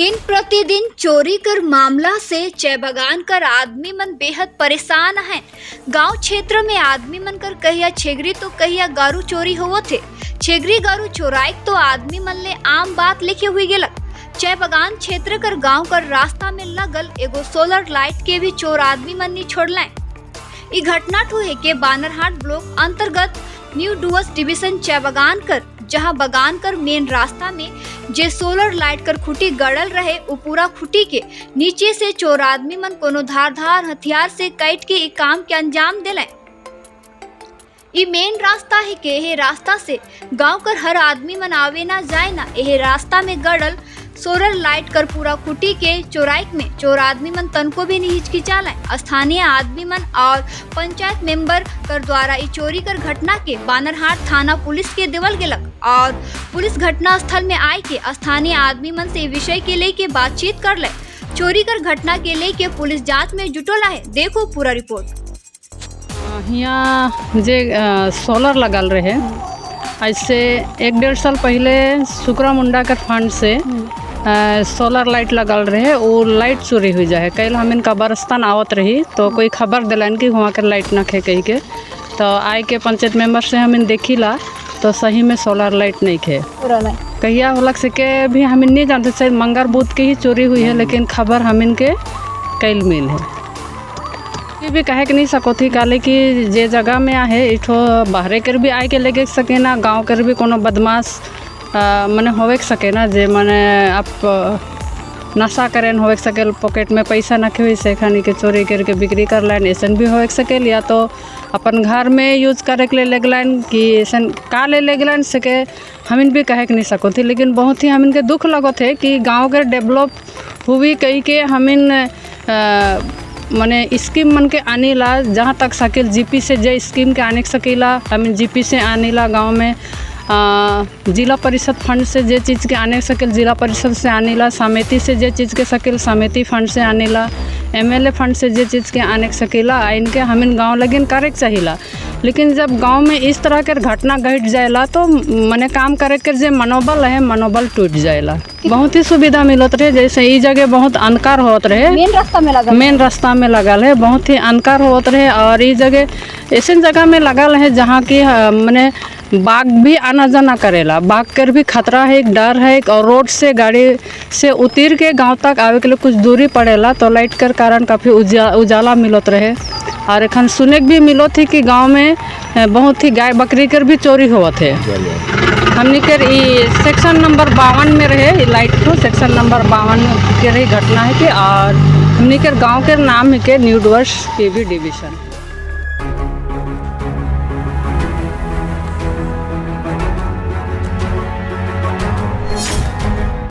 दिन प्रतिदिन चोरी कर मामला से चयबगान कर आदमी मन बेहद परेशान हैं। गांव क्षेत्र में आदमी मन कर कहिया छेगरी तो कहिया गारू चोरी होवत थे। छेगरी गारू चोराइक तो आदमी मन ले आम बात लिखे हुई गेलक। चयबगान क्षेत्र कर गांव कर रास्ता में लगल एगो सोलर लाइट के भी चोर आदमी मन नी छोड़लें। ई घटना ठू है के बानरहाट ब्लॉक अंतर्गत न्यू डुअर्स डिवीजन चयबगान कर, जहां बगान कर मेन रास्ता में जे सोलर लाइट कर खुटी गड़ल रहे, उ पूरा खुटी के नीचे से चोर आदमी मन कोनो धारदार हथियार से काट के ई काम के अंजाम दिले। ई मेन रास्ता है के एहे रास्ता से गांव कर हर आदमी मन आवे ना जाए ना। एहे रास्ता में गड़ल सोलर लाइट कर पूरा खुटी के चोराइक में चोर आदमी मन तनको भी नहीं हिचकिचाले। स्थानीय आदमी मन और पंचायत मेंबर कर द्वारा ई चोरी कर घटना के बानरहाट थाना पुलिस के देवल गेलक और पुलिस घटना स्थल में आए के स्थानीय आदमी मन से विषय के लेके बातचीत कर ले। चोरी कर घटना के लेके पुलिस जांच में जुटोला है। देखो पूरा रिपोर्ट। हियाँ जे सोलर लगल रहे, ऐसे 1-1.5 साल पहले सुकरा मुंडा के फंड से सोलर लाइट लगल रहे, वो लाइट चोरी हो जाए। कल हम इनका कब्रस्तान आवत रही तो कोई खबर दिलन कि वहाँ के लाइट न खे कही के, तो आए के पंचायत मेंबर से हम इन देखिला तो सही में सोलर लाइट नहीं खे। कहिया होलक से के भी हम नहीं जानते, शायद मंगर बुध के ही चोरी हुई है, लेकिन खबर हम इनके कैल मिल है। ये भी कहे के नहीं सको थी काले कि जे जगह में आहे इठो बाहरे कर भी आए के लेके सके ना, गांव कर भी कोनो बदमाश मने होवे के सके ना, जे मने आप नशा करेन होवे के सकेल, पॉकेट में पैसा न हुई से खानी के चोरी करके बिक्री कर लाइन, ऐसन भी होवे के सकेल, या तो अपन घर में यूज करे के लिए ले गलन कि ऐसन का ले ले गलन से के हमिन भी कहे के नहीं सको थी। लेकिन बहुत ही हमिन के दुख लगत है कि गांव के डेवलप हुई कही के हमिन मने स्कीम मन के आनेला, जहाँ तक सकेल जीपी से जे स्कीम के आने के सकेला हमिन जीपी से आनेला। गांव में जिला परिषद फंड से जे चीज़ के आने सकेल जिला परिषद से आनेला, समिति से जे चीज़ के सकेल समिति फंड से आनेला, एमएलए फंड से जे चीज़ के आने के सकेला आ इनके हमिन गांव लगिन करे के चाहिला। लेकिन जब गांव में इस तरह के घटना घट जाएला तो मने काम करे के जे मनोबल है, मनोबल टूट जाएला। बहुत ही सुविधा मिलत रहे, जैसे ई जगह बहुत अंधकार होत रहे। मेन रास्ता में लगल। मेन रास्ता में लगल है, बहुत ही अंधकार होत रहे और ई जगह ऐसे जगह में लगल है जहाँ की मने बाघ भी आना जाना करेला, बाघ कर भी खतरा है, एक डर है और रोड से गाड़ी से उतर के गांव तक आवे के लिए कुछ दूरी पड़ेला, तो लाइट कर कारण काफ़ी उजाला मिलत रहे। और एखन सुने के भी मिलत थी कि गांव में बहुत ही गाय बकरी कर भी चोरी होवत है। हमनी के ई सेक्शन नंबर 52 में रहे ई लाइट को, सेक्शन नंबर 52 के रही घटना है कि और हमनी के गांव के नाम है के न्यू डुअर्स के भी डिवीजन।